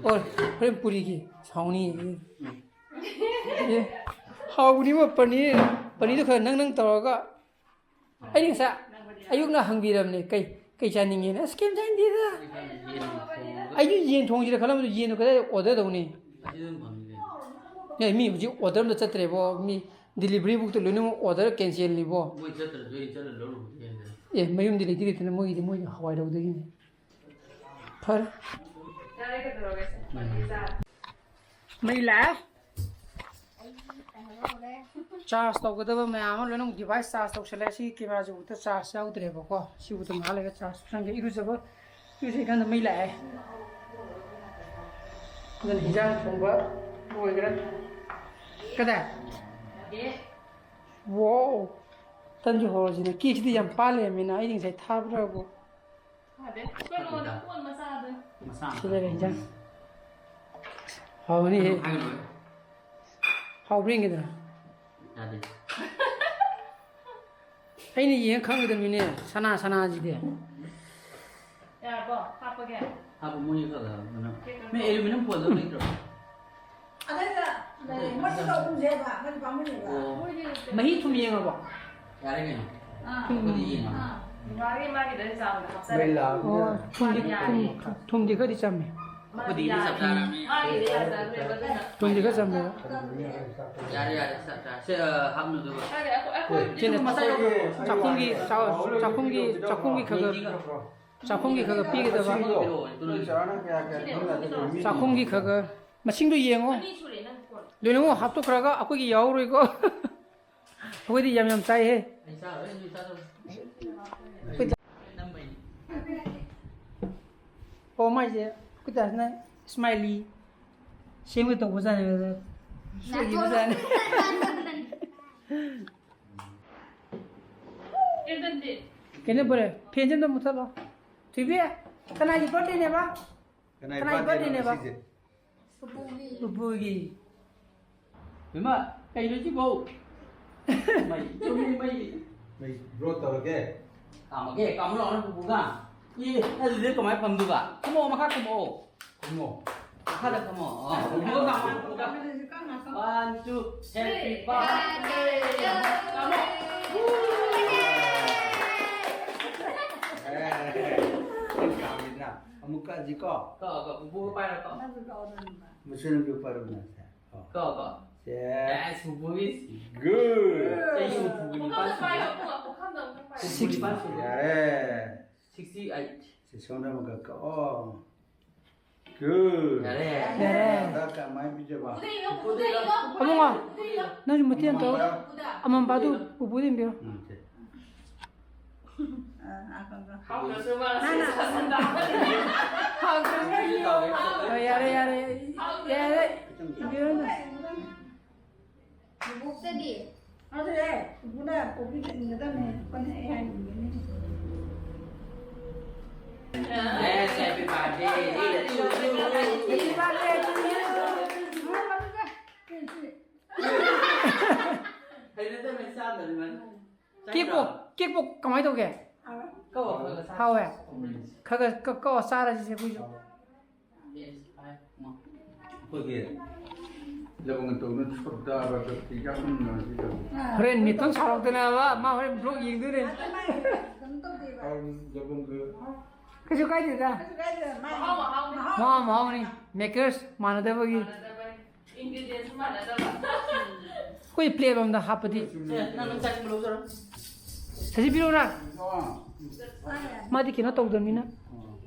ꯑꯣ, ꯍꯣꯔꯦꯟ ꯄꯨꯔꯤꯒꯤ ꯁꯥꯎꯅꯤ꯫ ꯎꯝ꯫ ꯑꯦ, ꯍꯥꯎꯕꯅꯤꯕꯣ ꯄꯅꯤꯔ, ꯄꯅꯤꯔꯗꯣ ꯈꯔ ꯅꯪ ꯅꯪ ꯇꯧꯔꯒ꯫ ꯑꯩꯅ ꯉꯁꯥꯏ ꯑꯌꯨꯛꯅ ꯍꯪꯕꯤꯔꯕꯅꯦ, "ꯀꯩ, ꯀꯩ ꯆꯥꯅꯤꯡꯉꯦꯅ?" "ꯑꯁ, ꯀꯩꯝ ꯆꯥꯅꯤꯡꯗꯦꯗ꯫ ꯑꯩ ꯆꯥꯅꯤꯡꯗꯦ, ꯌꯦꯟ ꯊꯣꯡꯕ꯫ ꯑꯩꯁꯨ ꯌꯦꯟ ꯊꯣꯡꯁꯤꯔ ꯈꯜꯂꯝꯕꯗꯣ, ꯌꯦꯟꯗꯣ ꯀꯗꯥꯏꯗ order ꯇꯧꯅꯤ?" ꯑꯁꯤꯗ ꯑꯗꯨꯝ ꯐꯪꯉꯤ ꯀꯩꯅꯣ꯫ ꯑꯦ, ꯃꯤ ꯍꯧꯖꯤꯛ order ꯑꯝꯇ ꯆꯠꯇ꯭ꯔꯦꯕꯣ꯫ ꯃꯤ delivery ꯕꯨꯛꯇ ꯂꯣꯏꯅꯃꯛ order cancel ꯅꯤꯕꯣ꯫ ꯃꯣꯏ ꯆꯠꯇ꯭ꯔꯁꯨ ꯑꯩ ꯆꯠꯂ ꯂꯧꯔꯨꯕꯗꯤ ꯌꯥꯏꯗꯅ꯫ ꯑꯦ, ꯃꯌꯨꯝꯗꯤ ꯂꯩꯇꯤ ꯂꯩꯇꯅ ꯃꯣꯏꯒꯤꯗꯤ, ꯃꯣꯏꯅ ꯍꯋꯥꯏ ꯂꯧꯗꯣꯏꯒꯤꯅꯦ꯫ ꯐꯔꯦ꯫ ꯌꯥꯔꯦ, ꯀꯩꯗꯧꯔꯒꯦ? ꯎꯝ꯫ ꯃꯩ ꯂꯥꯛꯑꯦ꯫ Charge ꯇꯧꯒꯗꯕ ꯃꯌꯥꯝ ꯑꯃ ꯂꯣꯏꯅꯃꯛ device charge ꯇꯧꯁꯜꯂꯦ꯫ ꯁꯤ camera ꯁꯤꯕꯨꯛꯇ charge ꯌꯥꯎꯗ꯭ꯔꯦꯕꯀꯣ꯫ ꯁꯤꯕꯨꯛꯇ ꯉꯥꯏꯍꯥꯛ ꯂꯩꯔꯒ charge ꯇꯧꯁꯟꯒꯦ꯫ ꯏꯔꯨꯖꯕ, ꯏꯔꯨꯖꯩꯀꯥꯟꯗ ꯃꯩ ꯂꯥꯛꯑꯦ꯫ ꯑꯗꯨꯅ ꯍꯤꯟꯖꯥꯡ ꯊꯣꯡꯕ ꯂꯣꯏꯈ꯭ꯔꯦ꯫ ꯀꯗꯥꯏ? Wow! ꯇꯟꯁꯨ ꯍꯧꯔꯁꯤꯅꯦ꯫ Cake ꯁꯤꯗꯤ ꯌꯥꯝ ꯄꯥꯜ ꯂꯩꯔꯝꯃꯦꯅ꯫ ꯑꯩꯗꯤ ꯉꯁꯥꯏ ꯊꯥꯕ꯭ꯔꯕꯨ꯫ ꯐꯗꯦ꯫ ꯀꯩꯅꯣꯗ, ꯀꯣꯟ ꯃꯆꯥꯗ꯫ ꯃꯆꯥ ꯑꯃ ꯁꯤ ꯂꯩꯔꯦ ꯏꯟꯖꯥꯡ꯫ ꯍꯥꯎꯕꯅꯤꯍꯦ꯫ ꯀꯩꯅꯣ ꯍꯥꯏꯒꯅꯨꯍꯦ꯫ ꯍꯥꯎꯕ꯭ꯔꯥ ꯌꯦꯡꯒꯦꯗꯅ? ꯌꯥꯗꯦ꯫ ꯑꯩꯅ ꯌꯦꯡꯉ ꯈꯪꯒꯗꯕꯅꯤꯅꯦ, ꯁꯅꯥ ꯁꯅꯥꯁꯤꯗꯤ꯫ ꯌꯥꯔꯕꯣ? ꯍꯥꯞꯄꯒꯦ? ꯍꯥꯞꯄꯣ, ꯃꯣꯏ ꯈꯔ ꯈꯔ ꯑꯗꯨꯅ꯫ ꯃꯤ aluminium foil ꯗꯣ ꯂꯩꯇ꯭ꯔꯣ? ꯑꯗꯩꯗ ꯂꯩ꯫ ꯃꯁꯤ ꯇꯧꯒꯨꯝꯁꯦꯕ, ꯃꯁꯤ ꯄꯥꯝꯃꯨꯏꯌꯦꯕ꯫ ꯑꯣ꯫ ꯃꯍꯤ ꯊꯨꯝ ꯌꯦꯡꯉꯕꯣ? ꯌꯥꯔꯦ ꯀꯩꯅꯣ꯫ ꯑꯥ꯫ ꯑꯩꯈꯣꯏꯗꯤ ꯌꯦꯡꯉꯕꯅꯤ꯫ ꯑꯥ꯫ ꯃꯥꯒꯤ, ꯃꯥꯒꯤꯗ ꯑꯩ ꯆꯥꯕꯗ ꯍꯥꯞꯆꯔꯦ꯫ ꯃꯩ ꯂꯥꯛꯑꯕꯅꯤꯅ꯫ ꯑꯣ, ꯊꯨꯝꯗꯤ, ꯌꯥꯔꯦ꯫ ꯊꯨꯝ, ꯊꯨꯝꯗꯤ ꯈꯔꯗꯤ ꯆꯝꯃꯦ꯫ ꯑꯩꯈꯣꯏꯗꯤ ꯏꯗꯤ ꯆꯞ ꯆꯥꯔꯕꯅꯤ꯫ ꯃꯥꯒꯤꯗꯤ ꯌꯥꯖꯗ꯭ꯔꯦꯕ ꯑꯗꯨꯅ꯫ ꯊꯨꯝꯗꯤ ꯈꯔ ꯆꯝꯃꯦ꯫ ꯌꯥꯔꯦ, ꯌꯥꯔꯦ, ꯆꯞ ꯆꯥꯔꯦ꯫ ꯁꯦ, ꯑ, ꯍꯥꯞꯅꯗꯕ꯫ ꯌꯥꯔꯦ, ꯑꯩꯈꯣꯏ, ꯑꯩꯈꯣꯏ ꯁꯤꯅ ꯆꯥꯛꯈꯨꯝꯒꯤ, ꯆꯥꯛꯈꯨꯝꯒꯤ, ꯆꯥꯛ-, ꯆꯥꯛꯈꯨꯝꯒꯤ, ꯆꯥꯛꯈꯨꯝꯒꯤ ꯈꯔ ꯈꯔ, ꯆꯥꯛꯈꯨꯝꯒꯤ ꯈꯔ ꯈꯔ ꯄꯤꯒꯗꯕ꯫ ꯆꯥꯛꯈꯨꯝꯒꯤ ꯈꯔ ꯈꯔ꯫ ꯃꯁꯤꯡꯗꯣ ꯌꯦꯡꯉꯣ꯫ ꯑꯅꯤ ꯁꯨꯔꯦ ꯅꯪ ꯀꯣꯟ꯫ ꯂꯣꯏꯅꯃꯛ ꯍꯥꯞꯇꯣꯛꯈ꯭ꯔꯒ ꯑꯩꯈꯣꯏꯒꯤ ꯌꯥꯎꯔꯣꯏꯀꯣ꯫ ꯑꯩꯈꯣꯏꯗꯤ ꯌꯥꯝ ꯌꯥꯝ ꯆꯥꯏꯍꯦ꯫ ꯑꯩ ꯆꯥꯔꯣꯏ, ꯑꯩ ꯆꯥꯔꯣꯏ꯫ ꯑꯩꯈꯣꯏ ꯆꯥ-, ꯅꯝꯕꯩꯅꯤ꯫ ꯑꯣ, ꯃꯥꯏꯁꯦ ꯑꯩꯈꯣꯏ ꯗꯥꯁꯤꯅ ꯁ꯭ꯃꯥꯏꯂꯤ ꯁꯦꯝꯒꯦ ꯇꯧꯕꯖꯥꯠꯅꯦ, ꯑꯗ ꯁꯣꯏꯈꯤꯕꯖꯥꯠꯅꯦ꯫ ꯑꯦꯗꯟꯗꯤ꯫ ꯀꯩꯅꯣ ꯐꯔꯦ, ꯐꯦꯟꯁꯦ ꯑꯝꯇ ꯃꯨꯠꯊꯠꯂꯣ꯫ ꯊꯣꯏꯕꯤ, ꯀꯅꯥꯒꯤ ꯕꯥꯔꯗꯦꯅꯦꯕ? ꯀꯅꯥꯒꯤ ꯀꯅꯥꯒꯤ ꯕꯥꯔꯗꯦꯅꯣ ꯕꯥꯔꯗꯦꯅꯦꯕ? ꯉꯁꯤꯁꯦ? ꯄꯨꯄꯨꯒꯤ꯫ ꯄꯨꯄꯨꯒꯤ꯫ ꯏꯃꯥ, ꯀꯩꯅꯣ ꯁꯤꯕꯣ? ꯃꯩ, ꯆꯨꯝꯃꯤ, ꯃꯩ꯫ ꯃꯩ ꯕ꯭ꯂꯣ ꯇꯧꯔꯒꯦ꯫ ꯀꯥꯝꯃꯒꯦ, ꯀꯥꯝꯃꯣ ꯂꯥꯛꯑꯣꯅꯦ ꯄꯨꯄꯨꯒ꯫ ꯑꯦ, ꯑꯗꯨꯗꯤ ꯀꯃꯥꯏꯅ ꯐꯝꯗꯣꯏꯕ? ꯀꯨꯝꯃꯛꯑꯣ, ꯃꯈꯥ ꯀꯨꯝꯃꯛꯑꯣ꯫ ꯀꯨꯝꯃꯣ꯫ ꯃꯈꯥꯗ ꯐꯝꯃꯣ꯫ ꯑꯣ, ꯄꯨꯄꯨꯒ ꯀꯥꯝꯃꯣ, ꯄꯨꯄꯨꯒ꯫ One, two, happy birthday. ꯀꯥꯝꯃꯣ꯫ ꯑꯦ, ꯀꯥꯝꯃꯤꯗꯅ꯫ ꯑꯃꯨꯛ ꯀꯛꯑꯁꯤꯀꯣ꯫ ꯀꯣ, ꯀꯣ, ꯄꯨꯄꯨꯒ ꯄꯥꯏꯔꯣ, ꯀꯣ꯫ ꯃꯁꯤꯅ ꯕ꯭ꯂꯣ ꯄꯥꯏꯔꯛꯎꯅꯦ꯫ ꯑꯣ꯫ ꯀꯣ, ꯀꯣ꯫ ꯁꯦ꯫ ꯑꯦꯁ, ꯄꯨꯄꯨꯒꯤ꯫ Good. ꯆꯍꯤ ꯍꯨꯝꯐꯨꯒꯤ ꯅꯤꯄꯥꯟ ꯄꯨꯈꯝꯗ ꯁꯨꯔꯦ꯫ ꯄꯥꯏꯌꯣ, ꯄꯨꯈꯝ, ꯄꯨꯈꯝꯗ ꯑꯃꯨꯛꯇꯪ ꯄꯥꯏꯌꯣ꯫ Sixty. ꯌꯥꯔꯦ꯫ Sixty eight. ꯁꯤ ꯁꯣꯝꯗ ꯑꯃꯨꯛꯀ ꯀꯛꯑꯣ꯫ Good. ꯌꯥꯔꯦ꯫ ꯌꯥꯔꯦ꯫ ꯍꯤꯗꯥꯛ ꯀꯃꯥꯏꯅ ꯄꯤꯖꯕ? ꯄꯨꯗ ꯏꯜꯂꯣ, ꯄꯨꯗ ꯏꯜꯂꯣ, ꯑꯕꯨꯡꯉꯣ, ꯄꯨꯗ ꯏꯜꯂꯣ꯫ ꯅꯪꯁꯨ ꯃꯇꯦꯡ ꯑꯝꯇ ꯇꯧ꯫ ꯄꯨꯗ꯫ ꯑꯃꯝꯕꯗꯨ ꯄꯨꯄꯨꯗ ꯏꯟꯕꯤꯔꯣ꯫ ꯎꯝ, ꯁꯦ꯫ ꯍꯥꯎꯗ꯭ꯔꯁꯨ ꯃꯥꯅ ꯁꯦꯝꯖꯔꯁꯨ ꯍꯣꯏ, ꯌꯥꯔꯦ, ꯌꯥꯔꯦ, ꯌꯥꯔꯦ꯫ ꯏꯟꯕꯤꯔꯣ, ꯏꯟꯕꯤꯔꯣ꯫ ꯕꯨꯕꯣꯛꯇꯗꯤ꯫ ꯑꯗꯨꯅꯦ, ꯄꯨꯄꯨꯅ ꯄꯣꯛꯄꯤꯗ ꯏꯟꯒꯗꯕꯅꯦ꯫ ꯄꯨꯄꯨꯅ ꯑꯩ ꯍꯥꯏꯅ ꯏꯟꯒꯅꯤ꯫ Yes, happy birthday. Happy birthday to you. ꯍꯩꯅꯗꯕꯅꯤ, ꯆꯥꯗꯕꯅꯤ꯫ ꯀꯦꯛꯄꯨ, ꯀꯦꯛꯄꯨ ꯀꯃꯥꯏꯅ ꯇꯧꯒꯦ? ꯍꯥꯎꯋꯦ꯫ ꯀꯧ, ꯀꯧ, ꯆꯥ-, ꯍꯥꯎꯋꯦ꯫ ꯎꯝ꯫ ꯈꯔ ꯈꯔ ꯀꯛ-, ꯀꯛꯑ ꯆꯥꯔꯁꯤꯁꯦ ꯑꯩꯈꯣꯏꯁꯨ꯫ Yes, ꯍꯥꯏ, ꯃꯥ꯫ ꯑꯩꯈꯣꯏꯒꯤ ꯂꯕꯪꯒ ꯇꯧꯅ ꯁꯣꯗꯥ ꯕꯇꯔ ꯌꯥꯛꯍꯟꯗꯅ ꯁꯤ ꯇꯧ꯫ ꯍꯣꯔꯦꯟ ꯃꯤꯠꯇꯪ ꯁꯥꯎꯔꯛꯇꯅꯕ ꯃꯥ ꯍꯣꯔꯦꯟ ꯕ꯭ꯂꯣꯛ ꯌꯦꯡꯗꯣꯏꯅꯦ꯫ ꯑꯗꯨꯃꯥꯏꯅ ꯀꯩꯅꯣ ꯇꯧꯗꯦꯕ꯫ ꯂꯕꯪꯒ ꯀꯩꯁꯨ ꯀꯥꯏꯗꯦꯗ꯫ ꯀꯩꯁꯨ ꯀꯥꯏꯗꯦ꯫ ꯃꯥꯏ ꯃꯍꯥꯎ, ꯃꯍꯥꯎ꯫ ꯃꯍꯥꯎ ꯃꯍꯥꯎꯅꯤ꯫ Makers ꯃꯥꯟꯅꯗꯕꯒꯤ꯫ ꯃꯥꯟꯅꯗꯕꯅꯤ꯫ Ingredients ꯃꯥꯟꯅꯗꯕ꯫ ꯑꯩꯈꯣꯏ ꯄ꯭ꯂꯦꯠ ꯑꯃꯗ ꯍꯥꯞꯄꯗꯤ꯫ ꯁꯦ, ꯅꯪ ꯅꯪ ꯆꯥꯅꯤꯡꯕ ꯂꯧꯖꯔꯣ꯫ ꯁꯖꯤ ꯄꯤꯔꯛꯎꯔꯥ? ꯃꯥꯗꯤ ꯀꯩꯅꯣ ꯇꯧꯗꯕꯅꯤꯅ꯫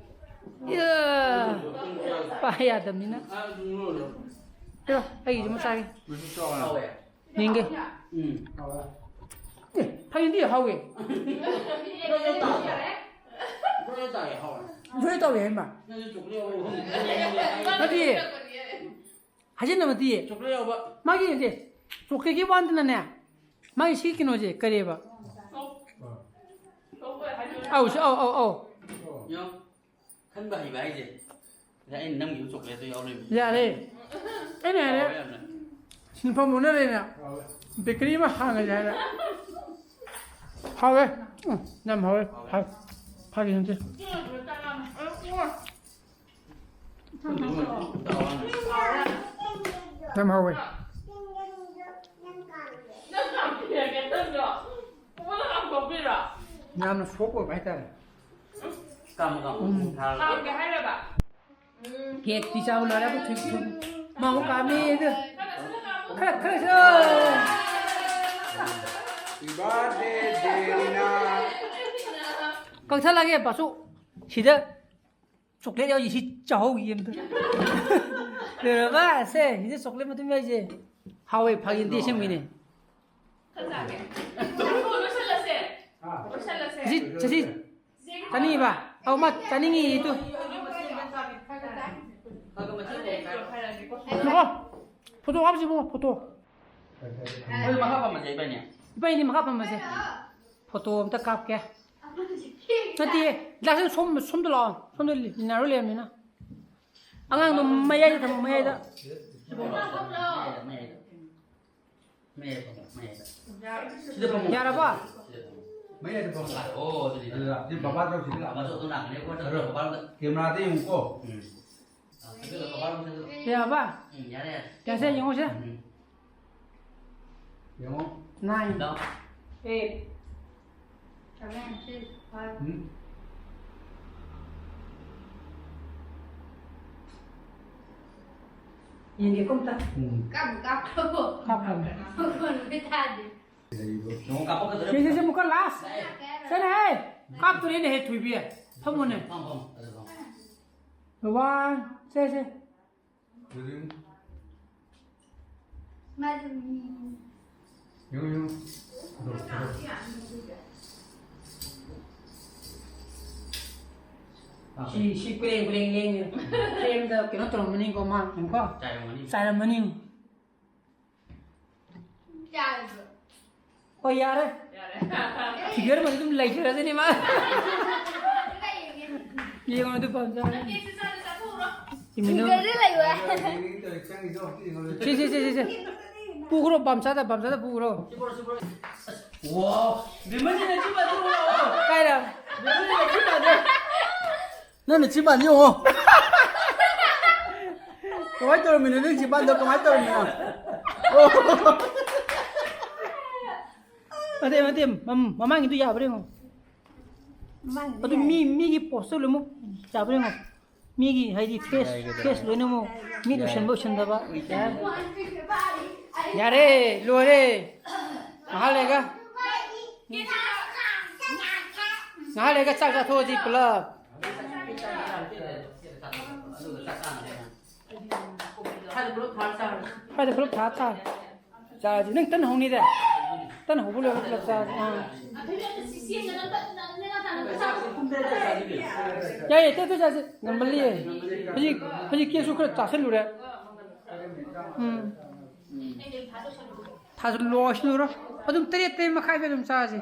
ꯏꯌꯥ, ꯄꯥꯏ ꯌꯥꯗꯕꯅꯤꯅ꯫ ꯑ, ꯑꯗꯨꯝ ꯂꯧꯔꯣ꯫ ꯄꯤꯔꯣ, ꯑꯩꯒꯤꯁꯨ ꯑꯃ ꯆꯥꯒꯦ꯫ ꯃꯁꯤ ꯆꯥꯎꯅ꯫ ꯍꯥꯎꯋꯦ꯫ ꯌꯦꯡꯒꯦ꯫ ꯎꯝ꯫ ꯍꯥꯎꯋꯦ꯫ ꯑꯦ, ꯍꯌꯦꯡꯗꯤ ꯍꯥꯎꯋꯦ꯫ ꯂꯣꯏ ꯇꯥꯏꯌꯦ, ꯍꯥꯎꯋꯦ꯫ ꯂꯣꯏ ꯇꯧꯋꯦ ꯍꯥꯏꯃ꯫ ꯅꯪꯁꯨ ꯆꯣꯀ꯭ꯂꯦꯠ ꯌꯥꯎꯕ ꯃꯐꯝꯗ ꯅꯠꯇꯤꯌꯦ꯫ ꯍꯥꯏꯖꯤꯟꯅꯕ ꯅꯠꯇꯤꯌꯦ꯫ ꯆꯣꯀ꯭ꯂꯦꯠ ꯌꯥꯎꯕ꯫ ꯃꯥꯒꯤ ꯅꯠꯇꯦ꯫ ꯆꯣꯀ꯭ꯂꯦꯠꯀꯤ ꯋꯥ ꯅꯠꯇꯅꯅꯦ꯫ ꯃꯥꯒꯤ ꯁꯤ ꯀꯩꯅꯣꯁꯦ ꯀꯔꯤꯕ? ꯑꯧ, ꯁꯤ, ꯑꯧ, ꯑꯧ, ꯑꯧ꯫ ꯌꯦꯡꯉꯣ꯫ ꯈꯟꯕ ꯍꯩꯕ ꯍꯥꯏꯁꯦ꯫ ꯉꯁꯥꯏ ꯑꯩꯅ ꯅꯝꯈꯤꯕ ꯆꯣꯀ꯭ꯂꯦꯠꯇꯣ ꯌꯥꯎ ꯂꯩꯔꯝꯃꯦ꯫ ꯌꯥꯔꯦ꯫ ꯑꯩꯅ ꯍꯥꯏꯔꯦ꯫ ꯍꯥꯎꯋꯦ ꯌꯥꯝꯅ꯫ ꯁꯤꯟꯐꯝ ꯑꯣꯟꯅꯔꯦꯅ꯫ ꯕꯦꯀꯔꯤ ꯑꯃ ꯍꯥꯡꯉꯁꯦ ꯍꯥꯏꯅ꯫ ꯍꯥꯎꯋꯦ꯫ ꯎꯝ, ꯌꯥꯝ ꯍꯥꯎꯋꯦ꯫ ꯍꯥꯎꯋꯦ꯫ ꯍꯥꯎ-, ꯐꯥꯒꯤ ꯅꯠꯇꯦ꯫ ꯌꯥꯝ ꯍꯥꯎꯋꯦ꯫ ꯌꯥꯝꯅ soft ꯑꯣꯏꯕ ꯍꯥꯏꯇꯥꯔꯦ꯫ ꯀꯥꯝꯃꯨ, ꯀꯥꯝꯃꯨ꯫ ꯎꯝ꯫ ꯊꯥꯔꯒ꯫ ꯀꯦꯛꯇꯤ ꯆꯥꯕ ꯂꯣꯏꯔꯦ, ꯑꯗꯨ ꯊꯨꯝ, ꯊꯨꯝ꯫ ꯃꯥ ꯑꯃꯨꯛ ꯀꯥꯝꯃꯤ ꯑꯗꯨ꯫ ꯈꯔ, ꯈꯔ ꯁꯨ꯫ Happy birthday, ꯗꯦꯔꯤꯅꯥ꯫ ꯀꯛꯊꯠꯂꯒꯦ, ꯕꯥꯁꯨ꯫ ꯁꯤꯗ ꯆꯣꯀ꯭ꯂꯦꯠ ꯌꯥꯎꯔꯤ, ꯁꯤ ꯆꯥꯍꯧꯈꯤ ꯑꯝꯇ꯫ ꯂꯣꯏꯔꯕ? ꯁꯦ, ꯁꯤꯗ ꯆꯣꯀ꯭ꯂꯦꯠ ꯃꯇꯨꯝ ꯌꯥꯎꯔꯤꯁꯦ꯫ ꯍꯥꯎꯋꯦ, ꯐꯥꯒꯤ ꯅꯠꯇꯦ, ꯑꯁꯦꯡꯕꯩꯅꯦ꯫ ꯈꯔ ꯆꯥꯒꯦ꯫ ꯂꯣꯏꯁꯜꯂꯁꯦ꯫ ꯂꯣꯏꯁꯜꯂꯁꯦ꯫ ꯆꯁꯤ, ꯆꯁꯤ꯫ ꯆꯥꯅꯤꯡꯉꯤꯕ? ꯑꯧ, ꯃꯥ ꯆꯥꯅꯤꯡꯉꯤ ꯇꯨ꯫ ꯉꯥꯏꯈꯣ꯫ ꯐꯣꯇꯣ ꯀꯥꯞꯁꯤ ꯏꯕꯨꯡꯉꯣ, ꯐꯣꯇꯣ꯫ ꯑꯗꯨ ꯃꯈꯥ ꯐꯝꯃꯁꯦ ꯏꯕꯥꯅꯤ꯫ ꯏꯕꯥꯅꯤꯗꯤ ꯃꯈꯥ ꯐꯝꯃꯁꯦ꯫ ꯐꯣꯇꯣ ꯑꯝꯇ ꯀꯥꯞꯀꯦ꯫ ꯅꯠꯇꯦ, ꯂꯥꯛꯁꯦ ꯁꯣꯝ, ꯁꯣꯝꯗ ꯂꯥꯛꯑꯣ꯫ ꯁꯣꯝꯗ ꯂꯤꯅꯥꯔꯣ ꯂꯩꯔꯝꯃꯤꯅ꯫ ꯑꯉꯥꯡꯗꯣ ꯃꯌꯥꯏꯗ ꯊꯝꯃꯣ, ꯃꯌꯥꯏꯗ꯫ ꯃꯌꯥꯏꯗ꯫ ꯃꯌꯥꯏꯗ ꯐꯝꯃꯣ, ꯃꯌꯥꯏꯗ꯫ ꯁꯤꯗ ꯐꯝꯃꯣ꯫ ꯌꯥꯔꯕꯣ? ꯁꯤꯗ ꯐꯝꯃꯣ꯫ ꯃꯌꯥꯏꯗ ꯐꯝꯃꯣ꯫ ꯑꯣ, ꯑꯗꯨꯗꯤ ꯑꯗꯨꯗ, ꯁꯤ ꯕꯕꯥꯗꯣ ꯁꯤꯗ ꯂꯥꯛꯑꯣ꯫ ꯃꯆꯧꯗꯣ ꯅꯥꯀꯟꯗ ꯀꯣꯠ ꯇꯧꯔꯒ ꯕꯕꯥꯗ꯫ ꯀꯦꯃꯦꯔꯥꯗ ꯌꯦꯡꯉꯨꯀꯣ꯫ ꯎꯝ꯫ ꯑꯗꯨꯒ ꯕꯕꯥꯗꯣ ꯁꯤꯗ꯫ ꯌꯥꯔꯕ? ꯎꯝ, ꯌꯥꯔꯦ, ꯌꯥꯔꯦ꯫ ꯌꯥꯁꯦ, ꯌꯦꯡꯉꯨꯁꯦ꯫ ꯎꯝ꯫ ꯌꯦꯡꯉꯣ꯫ Nine. ꯂꯥꯎ꯫ Eight. Seven, six, five. ꯎꯝ꯫ ꯌꯦꯡꯒꯦꯀꯣ ꯑꯝꯇ꯫ ꯎꯝ꯫ ꯀꯥꯞꯄꯨ ꯀꯥꯞꯈ꯭ꯔꯕꯣ? ꯀꯥꯞꯈ꯭ꯔꯕꯅꯦ꯫ ꯃꯈꯣꯟ ꯂꯣꯏ ꯇꯥꯗꯦ꯫ ꯌꯦꯡꯉꯣ, ꯀꯥꯞꯄꯛꯀꯗꯧꯔꯦ꯫ ꯁꯦ, ꯁꯦ, ꯁꯦ, ꯑꯃꯨꯛꯀ last꯫ ꯁꯦꯅꯦꯍꯦ꯫ ꯀꯥꯞꯇꯣꯔꯦꯅꯦꯍꯦ, ꯊꯣꯏꯕꯤ꯫ ꯐꯝꯃꯣꯅꯦ꯫ ꯐꯝ, ꯐꯝ, ꯑꯗꯨ ꯐꯝ꯫ One, ꯁꯦ, ꯁꯦ꯫ ꯃꯥꯁꯨ ꯃꯤ꯫ ꯌꯦꯡꯉꯨ, ꯌꯦꯡꯉꯨ꯫ ꯑꯗꯣ, ꯑꯗꯣ꯫ ꯁꯤ, ꯁꯤ ꯀꯨꯔꯦꯡ ꯀꯨꯔꯦꯡ ꯂꯦꯡꯉꯦ꯫ ꯐ꯭ꯔꯦꯝꯗ ꯀꯩꯅꯣ ꯇꯧꯔꯝꯃꯅꯤꯀꯣ, ꯃꯥ, ꯌꯦꯡꯉꯨꯀꯣ꯫ ꯆꯥꯏꯔꯝꯃꯅꯤ꯫ ꯆꯥꯏꯔꯝꯃꯅꯤ꯫ ꯌꯥꯔꯕꯣ? ꯍꯣꯏ, ꯌꯥꯔꯦ꯫ ꯌꯥꯔꯦ꯫ ꯐꯤꯒꯔ ꯃꯁꯤ ꯑꯗꯨꯝ ꯂꯩꯖꯔꯁꯤꯅꯤ ꯃꯥ꯫ ꯌꯦꯡꯉꯣ, ꯑꯗꯨ ꯄꯥꯝꯖꯔꯦ꯫ ꯅꯠꯇꯦ, ꯁꯤ ꯆꯥꯗꯣ ꯆꯥꯊꯣꯛꯎꯔꯣ꯫ ꯆꯤꯃꯤꯅꯣ꯫ ꯐꯤꯒꯔꯗꯤ ꯂꯩꯌꯨ ꯍꯥꯏ꯫ ꯁꯤ, ꯁꯤ, ꯁꯤ, ꯁꯤ, ꯁꯤ꯫ ꯄꯨꯈ꯭ꯔꯣ, ꯄꯥꯝꯆꯥꯗ, ꯄꯥꯝꯆꯥꯗ ꯄꯨꯈ꯭ꯔꯣ꯫ ꯁꯤ ꯄꯨꯔꯣ, ꯁꯤ ꯄꯨꯔꯣ꯫ ꯑꯁ, ꯋꯥ, ꯕꯤꯃꯟꯁꯤꯅ ꯁꯤ ꯄꯥꯏꯊꯣꯛꯎꯔꯣ꯫ ꯀꯥꯏꯗ? ꯕꯤꯃꯟꯁꯤꯅ ꯁꯤ ꯄꯥꯏꯊꯣꯛ꯫ ꯅꯪꯅ ꯆꯤꯝꯕꯥꯟ ꯌꯦꯡꯉꯣ꯫ ꯀꯃꯥꯏꯅ ꯇꯧꯔꯝꯃꯤꯅꯣ? ꯅꯪ ꯆꯤꯝꯕꯥꯟꯗꯣ ꯀꯃꯥꯏꯅ ꯇꯧꯔꯝꯃꯤꯅꯣ? ꯑꯣ꯫ ꯅꯠꯇꯦ, ꯅꯠꯇꯦ, ꯃꯝ-, ꯃꯃꯥꯡꯒꯤꯗꯨ ꯌꯥꯕ꯭ꯔꯥ ꯌꯦꯡꯉꯣ꯫ ꯃꯃꯥꯡꯒꯤꯗꯨ ꯑꯗꯨ ꯌꯥꯏ꯫ ꯃꯤ, ꯃꯤꯒꯤ ꯄꯣꯁꯇꯨ ꯂꯣꯏꯅꯃꯛ ꯌꯥꯕ꯭ꯔꯥ ꯌꯦꯡꯉꯣ꯫ ꯃꯤꯒꯤ ꯍꯥꯏꯗꯤ ꯐꯦꯁ, ꯌꯥꯏ, ꯀꯩꯗꯧꯔꯦ? ꯐꯦꯁ ꯂꯣꯏꯅꯃꯛ ꯃꯤꯠ ꯌꯥꯏ꯫ ꯎꯁꯟꯕ ꯎꯁꯟꯗꯕ꯫ ꯌꯥꯔꯦ, ꯂꯣꯏꯔꯦ꯫ ꯉꯥꯏꯍꯥꯛ ꯂꯩꯔꯒ꯫ ꯉꯥꯏꯍꯥꯛ ꯂꯩꯔꯒ ꯆꯥꯛ ꯆꯥꯊꯣꯛꯑꯁꯤ ꯄꯨꯂꯞ꯫ ꯐꯥꯏꯗ ꯄꯨꯂꯞ ꯊꯥꯔ ꯆꯥꯔꯁꯤ꯫ ꯆꯥꯔꯁꯤ꯫ ꯅꯪ ꯇꯟ ꯍꯧꯅꯤꯗ꯫ ꯇꯟ ꯍꯧꯕ ꯂꯣꯏꯔꯒ ꯄꯨꯂꯞ ꯆꯥꯔꯁꯤ꯫ ꯑꯥ꯫ ꯌꯥꯏꯌꯦ, ꯇꯠ ꯇꯠ ꯆꯥꯁꯤ꯫ ꯉꯟꯃꯜꯂꯤꯌꯦ꯫ ꯍꯧꯖꯤꯛ, ꯍꯧꯖꯤꯛ ꯀꯦꯛꯁꯨ ꯈꯔ ꯆꯥꯁꯤꯜꯂꯨꯔꯦ꯫ ꯎꯝ꯫ ꯊꯥꯁꯨ ꯂꯣꯏꯁꯤꯜꯂꯨꯔꯣ꯫ ꯑꯗꯨꯝ ꯇꯔꯦꯠ, ꯇꯔꯦꯠ ꯃꯈꯥꯏꯗ ꯑꯗꯨꯝ ꯆꯥꯁꯤ꯫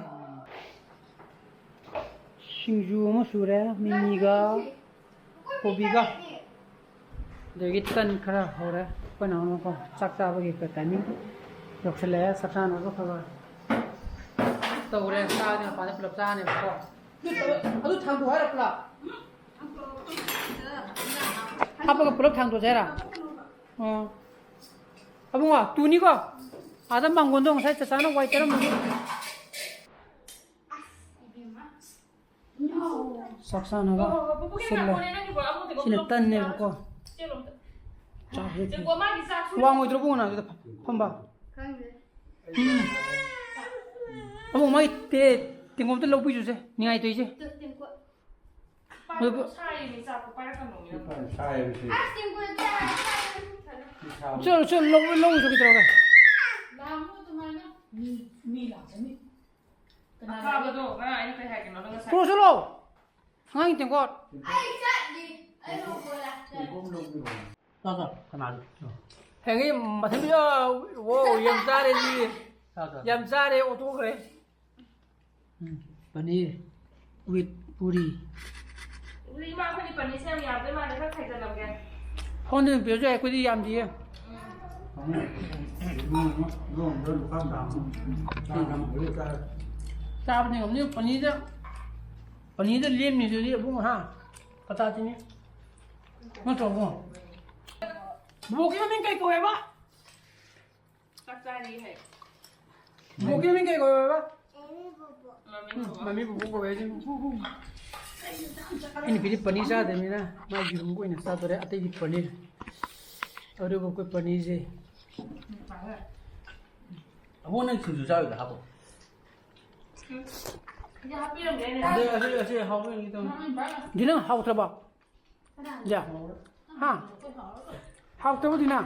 ꯁꯤꯡꯖꯨ ꯑꯃ ꯁꯨꯔꯦ, ꯃꯤꯃꯤꯒ ꯀꯣꯕꯤꯒ꯫ ꯑꯗꯒꯤ ꯇꯟ ꯈꯔ ꯍꯧꯔꯦ꯫ ꯑꯩꯈꯣꯏ ꯅꯍꯥꯟꯃꯨꯛꯀꯣ ꯆꯥꯛ ꯆꯥꯕꯒꯤ ꯇꯥꯏꯃꯤꯡ ꯌꯧꯁꯤꯜꯂꯛꯑꯦ꯫ ꯆꯥꯛ ꯆꯥꯅꯕ ꯈꯔ ꯈꯔ ꯇꯧꯔꯦ꯫ ꯆꯥꯕꯗꯤ ꯃꯄꯥꯟꯗ ꯄꯨꯂꯞ ꯆꯥꯅꯦꯕꯀꯣ꯫ ꯑꯗꯨ ꯊꯥꯡꯗꯣꯛ ꯍꯥꯏꯔꯣ ꯄꯨꯂꯞ? ꯍꯥꯞꯄꯒ ꯄꯨꯂꯞ ꯊꯥꯡꯗꯣꯛꯁꯦ ꯍꯥꯏꯔꯣ? ꯑꯣ꯫ ꯑꯕꯨꯡꯉꯣ, ꯇꯨꯅꯤꯀꯣ꯫ ꯑꯥꯗ ꯃꯥꯡꯒꯣꯟꯗꯣ ꯉꯁꯥꯏ ꯆꯆꯥꯅ ꯋꯥꯏ ꯇꯩꯔꯝꯕꯅꯤ꯫ ꯆꯥꯛ ꯆꯥꯅꯕ ꯁꯤꯜꯂꯦ꯫ ꯁꯤꯅ ꯇꯟꯅꯦꯕꯀꯣ꯫ ꯆꯥꯛꯁꯦ ꯋꯥꯡꯉꯣꯏꯗ꯭ꯔꯣ ꯄꯨꯡ ꯑꯗꯨꯗ ꯐꯝꯕ? ꯎꯝ꯫ ꯑꯃꯨꯛ ꯃꯥꯒꯤ ꯇꯦ-, ꯇꯦꯡꯀꯣꯠ ꯑꯝꯇ ꯂꯧꯕꯤꯔꯨꯁꯦ꯫ ꯅꯤꯡꯉꯥꯏ ꯇꯧꯔꯤꯁꯦ꯫ ꯑꯗꯨꯕꯨ ꯁꯥꯏꯌꯦꯃꯤ, ꯆꯥꯛꯇꯣ ꯄꯥꯏꯔꯛꯀꯅꯣꯃꯤ ꯅꯪ꯫ ꯁꯥꯏꯌꯦꯃꯤ ꯁꯤ꯫ ꯆꯠꯂꯣ, ꯆꯠꯂꯣ, ꯂꯧ-, ꯂꯧꯔꯨꯆꯣ ꯀꯩꯗꯧꯔꯒꯦ? ꯂꯥꯛꯑꯝꯃꯣ ꯑꯗꯨꯃꯥꯏꯅ꯫ ꯃꯤ, ꯃꯤ ꯂꯥꯛꯀꯅꯤ꯫ ꯀꯅꯥ ꯑꯀꯥꯕꯗꯣ ꯉꯔꯥꯡ ꯑꯩꯅ ꯀꯩ ꯍꯥꯏꯒꯦ ꯅꯉꯣꯟꯗ ꯉꯁꯥꯏ? ꯄꯨꯔꯣ ꯆꯠꯂꯣ꯫ ꯑꯉꯥꯡꯒꯤ ꯇꯦꯡꯀꯣꯠ꯫ ꯑꯩ ꯆꯠꯂꯤ꯫ ꯑꯩ ꯍꯧꯒꯠꯂꯦ꯫ ꯆꯥ, ꯆꯥ, ꯀꯅꯥꯅꯣ? ꯍꯌꯦꯡꯒꯤ ꯃꯊꯟꯗ, ꯑꯣ, ꯌꯥꯝ ꯆꯥꯔꯦ ꯁꯤ꯫ ꯆꯥ, ꯆꯥ꯫ ꯌꯥꯝ ꯆꯥꯔꯦ, ꯑꯣꯊꯣꯛꯈ꯭ꯔꯦ꯫ ꯎꯝ, paneer with puri꯫ ꯑꯗꯨꯗꯤ ꯏꯃꯥ, ꯑꯩꯈꯣꯏꯗꯤ paneerꯁꯦ ꯌꯥꯝ ꯌꯥꯝꯗꯣꯏ ꯃꯥꯜꯂꯦ, ꯈꯔ ꯈꯥꯏꯖꯜꯂꯝꯒꯦ꯫ ꯐꯣꯟꯗ ꯑꯗꯨꯝ ꯄꯤꯔꯁꯨ ꯌꯥꯏ, ꯑꯩꯈꯣꯏꯗꯤ ꯌꯥꯝꯗꯤꯌꯦ꯫ ꯆꯥꯕꯗꯤ ꯉꯝꯅꯤ, paneerꯗ, paneerꯗ ꯂꯦꯝꯃꯤꯗꯨꯗꯤ ꯏꯕꯨꯡ, ꯍꯥ? ꯀꯇꯥꯇꯤꯅꯤ꯫ ꯅꯠꯇ꯭ꯔꯣ, ꯏꯕꯨꯡ? ꯕꯣꯛꯀꯤ ꯃꯃꯤꯡ ꯀꯩ ꯀꯧꯋꯦꯕ? ꯆꯥꯛ ꯆꯥꯔꯤ ꯍꯥꯏ꯫ ꯕꯣꯛꯀꯤ ꯃꯃꯤꯡ ꯀꯩ ꯀꯧꯋꯦꯕ? ꯃꯃꯤꯡ ꯀꯧꯕ꯫ ꯃꯃꯤ ꯕꯣꯕꯣꯛ ꯀꯧꯋꯦ ꯍꯥꯏꯁꯦ꯫ ꯑꯩ ꯅꯨꯄꯤꯗꯤ paneer ꯆꯥꯗꯕꯅꯤꯅ ꯃꯥ ꯌꯦꯔꯨꯝꯒ ꯑꯣꯏꯅ ꯆꯥꯗꯣꯔꯦ, ꯑꯇꯩꯗꯤ paneer꯫ ꯑꯗꯨꯒ ꯑꯩꯈꯣꯏ paneerꯁꯦ꯫ ꯑꯕꯣꯛ, ꯅꯪ ꯁꯤꯡꯖꯨ ꯆꯥꯔꯣꯏꯗ꯭ꯔꯥ? ꯍꯥꯞꯄꯣ꯫ ꯁꯤꯗ ꯍꯥꯞꯄꯤꯔꯝꯒꯦ ꯑꯩꯅ꯫ ꯑꯁꯤ, ꯑꯁꯤ, ꯑꯁꯤ ꯍꯥꯎꯕ꯭ꯔꯥ ꯌꯦꯡꯒꯦ ꯇꯧꯅꯤ꯫ ꯗꯤ ꯅꯪ ꯍꯥꯎꯇ꯭ꯔꯕ? ꯌꯥ꯫ ꯍꯥ? ꯍꯥꯎꯇ꯭ꯔꯕ ꯗꯤꯅ?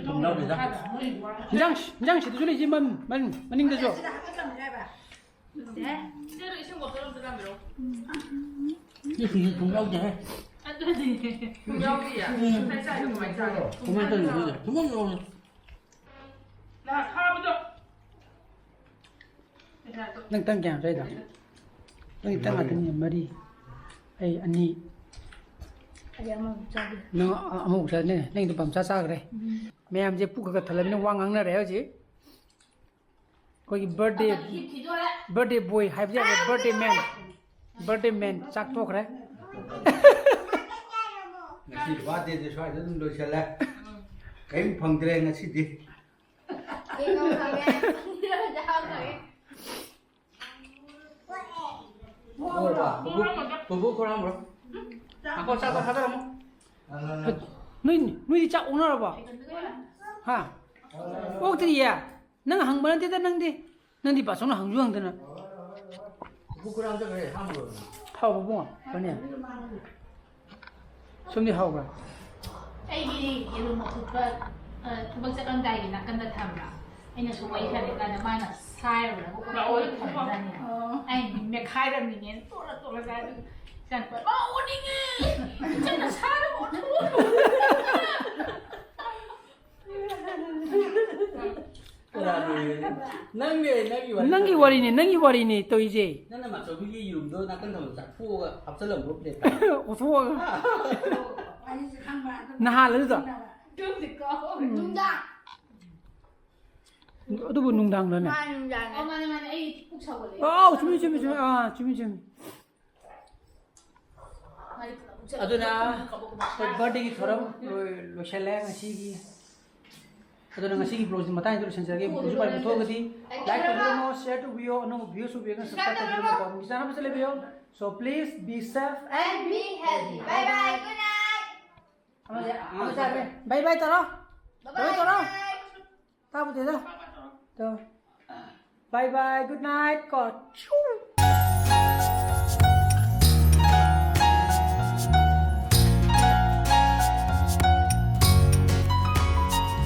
ꯊꯨꯝ ꯌꯥꯎꯗꯦꯗ꯫ ꯏꯟꯖꯥꯡ, ꯏꯟꯖꯥꯡ ꯁꯤꯗꯁꯨ ꯂꯩꯁꯤ, ꯃꯟ-, ꯃꯟ-, ꯃꯅꯤꯡꯗꯁꯨ꯫ ꯁꯤꯗ ꯍꯥꯞꯀꯗꯕꯅꯦ ꯍꯥꯏꯕ꯫ ꯏꯆꯦꯗꯣ ꯏꯁꯤꯡ bottle ꯑꯝꯇ ꯂꯥꯟꯕꯤꯔꯣ꯫ ꯏꯁꯤꯡꯁꯤ ꯊꯨꯝ ꯌꯥꯎꯗꯦꯍꯦ꯫ ꯑꯗꯨꯗꯤ ꯊꯨꯝ ꯌꯥꯎꯗꯤꯌꯦ? ꯎꯝ꯫ ꯉꯁꯥꯏ ꯆꯥꯏꯗꯣ ꯀꯃꯥꯏꯅ ꯆꯥꯒꯦ? ꯊꯨꯝ ꯀꯃꯥꯏꯅ ꯇꯧꯔꯤꯅꯣ ꯈꯪꯗꯦ꯫ ꯊꯨꯝ ꯌꯥꯝ ꯌꯥꯎꯔꯦ꯫ ꯅꯍꯥꯟ ꯈꯥꯕꯗꯣ꯫ ꯅꯪ ꯇꯟ ꯀꯌꯥꯝ ꯆꯥꯏꯗꯣ? ꯅꯪꯒꯤ ꯇꯟ ꯉꯥꯛꯇꯅꯤ, ꯃꯔꯤ꯫ ꯑꯩ ꯑꯅꯤ꯫ ꯑꯩ ꯑꯃꯃꯨꯛ ꯆꯥꯗꯦ꯫ ꯅꯪ ꯑ-, ꯑꯃꯃꯨꯛ ꯆꯥꯗꯦ? ꯅꯪꯒꯤꯗꯣ ꯄꯝꯆꯥ ꯆꯥꯈ꯭ꯔꯦ꯫ ꯎꯝ꯫ ꯃꯌꯥꯝꯁꯦ ꯄꯨꯛ ꯈꯔ ꯈꯔ ꯊꯜꯂꯕꯅꯤꯅ ꯋꯥ ꯉꯥꯡꯅꯔꯦ ꯍꯧꯖꯤꯛ꯫ ꯑꯩꯈꯣꯏꯒꯤ birthday, ꯑꯃ ꯍꯤꯞꯈꯤꯗꯣꯔꯦ꯫ Birthday boy ꯍꯥꯏꯕꯗꯤ ꯌꯥꯔꯦ, birthday man꯫ Birthday man ꯆꯥꯛ ꯇꯣꯛꯈ꯭ꯔꯦ꯫ ꯉꯁꯤ birthdayꯁꯦ ꯁ꯭ꯋꯥꯏꯗ ꯑꯗꯨꯝ ꯂꯣꯏꯁꯤꯜꯂꯦ꯫ ꯎꯝ꯫ ꯀꯔꯤꯝ ꯐꯪꯗ꯭ꯔꯦ ꯉꯁꯤꯗꯤ꯫ ꯌꯦꯡꯉꯣ ꯐꯪꯉꯦ꯫ ꯆꯥꯛ ꯐꯪꯉꯦ꯫ ꯄꯨꯄꯨ, ꯄꯨꯄꯨ ꯈꯣꯏꯔꯝꯕ꯭ꯔꯣ? ꯉꯥꯏꯈꯣ, ꯆꯥꯛꯇꯣ ꯊꯥꯗꯔꯝꯃꯣ꯫ ꯅꯣꯏ, ꯅꯣꯏꯗꯤ ꯆꯥꯛ ꯑꯣꯛꯅꯔꯕꯣ? ꯍꯥ? ꯑꯣꯛꯇ꯭ꯔꯤꯌꯦ? ꯅꯪ ꯍꯪꯕ ꯅꯠꯇꯦꯗ ꯅꯪꯗꯤ꯫ ꯅꯪꯗꯤ ꯄꯥꯆꯧꯅ ꯍꯪꯁꯨ ꯍꯪꯗꯅ꯫ ꯄꯨꯄꯨ ꯈꯣꯏꯔꯝ ꯆꯠꯈ꯭ꯔꯦ, ꯍꯥꯝꯃꯨꯔꯣ꯫ ꯍꯥꯎꯕ ꯏꯕꯨꯡꯉꯣ, ꯐꯅꯤ꯫ ꯁꯣꯝꯗꯤ ꯍꯥꯎꯕ꯭ꯔꯥ? ꯑꯩꯒꯤ ꯌꯦꯔꯨꯝ ꯑꯐꯨꯠꯄ, ꯑ, ꯊꯕꯛ ꯆꯠꯂꯝꯗꯥꯏꯒꯤ ꯅꯥꯀꯟꯗ ꯊꯝꯕ꯫ ꯑꯩꯅ ꯁꯨꯝ ꯋꯥꯔꯤ ꯁꯥꯟꯅꯔꯤꯀꯥꯟꯗ ꯃꯥꯅ ꯁꯥꯏꯔꯕ꯭ꯔꯥ? ꯑꯩ ꯃꯦꯠꯈꯥꯏꯔꯝꯃꯤꯅꯦ, ꯇꯣꯠꯂ ꯇꯣꯠꯂ ꯆꯥꯏ꯫ ꯑꯗꯨꯒ ꯏꯆꯥꯅꯨꯄꯥ, "ꯃꯥ ꯑꯣꯟꯅꯤꯡꯉꯦ! ꯏꯆꯟꯅ ꯁꯥꯏꯔꯒ ꯑꯣꯟꯊꯣꯛꯑꯣ!" ꯅꯪꯅꯦ, ꯅꯪꯒꯤ ꯋꯥꯔꯤ꯫ ꯅꯪꯒꯤ ꯋꯥꯔꯤꯅꯦ, ꯅꯪꯒꯤ ꯋꯥꯔꯤꯅꯦ ꯇꯧꯔꯤꯁꯦ꯫ ꯅꯪꯅ ꯃꯥꯆꯧꯕꯤꯒꯤ ꯌꯨꯝꯗꯣ ꯅꯥꯀꯟ ꯊꯝꯕꯗꯣ ꯆꯥꯛꯊꯣꯛꯑꯒ ꯍꯥꯞꯆꯜꯂꯝꯕ꯭ꯔꯣ ꯄ꯭ꯂꯦꯠꯇ? ꯑꯣꯊꯣꯛꯑꯒ꯫ ꯑꯩꯁꯨ ꯈꯪꯕ ꯑꯗꯨꯝ ꯅꯍꯥꯟ ꯑꯗꯨꯗꯣ꯫ ꯅꯨꯡꯗꯥꯡ ꯑꯗꯨꯕꯨ ꯅꯨꯡꯗꯥꯡꯗꯅꯦ꯫ ꯃꯥ ꯅꯨꯡꯗꯥꯡ ꯑꯣ, ꯃꯥꯅꯦ, ꯃꯥꯅꯦ, ꯑꯩ ꯄꯨꯛ ꯁꯥꯎꯒꯠꯂꯦ꯫ ꯑꯥꯎ, ꯆꯨꯝꯃꯤ, ꯆꯨꯝꯃꯤ, ꯆꯨꯝꯃꯤ꯫ ꯑꯥ, ꯆꯨꯝꯃꯤ, ꯆꯨꯝꯃꯤ꯫ ꯃꯥꯗꯤ ꯄꯨꯂꯞ ꯄꯨꯛ ꯁꯥꯎꯒꯠꯂꯦ꯫ ꯑꯗꯨꯅ ꯑꯩꯈꯣꯏ ꯕꯥꯔꯗꯦꯒꯤ ꯊꯧꯔꯝ ꯂꯣꯏ- ꯂꯣꯏꯁꯤꯜꯂꯦ ꯉꯁꯤꯒꯤ꯫ ꯑꯗꯨꯅ ꯉꯁꯤꯒꯤ ꯕ꯭ꯂꯣꯒꯁꯤ ꯃꯇꯥꯡꯁꯤꯗ ꯂꯣꯏꯁꯤꯟꯖꯔꯒꯦ꯫ ꯕ꯭ꯂꯣꯒꯁꯤ ꯄꯥꯏꯕ ꯊꯣꯛꯑꯒꯗꯤ ꯂꯥꯏꯛ ꯇꯧꯕꯤꯔꯝꯃꯣ, ꯁꯤꯌꯔ ꯇꯧꯕꯤꯌꯣ, ꯑꯅꯧꯕ ꯚ꯭ꯌꯨꯁ ꯎꯕꯤꯔꯒꯅ ꯁꯕꯁꯀ꯭ꯔꯥꯏꯕ ꯇꯧꯕꯤꯔꯝꯃꯣ, ꯀꯣ ꯆꯥꯅꯕꯁꯨ ꯂꯩꯕꯤꯌꯣ꯫ So please be safe and And be healthy. Bye bye. Good night. ꯕꯥꯏ ꯕꯥꯏ ꯇꯧꯔꯣ꯫ Bye ꯇꯧꯔꯣ, ꯇꯧꯔꯣ꯫ bye. ꯇꯥꯕꯗꯦꯗ꯫ ꯇꯧ꯫ Bye bye, good night ꯀꯣ꯫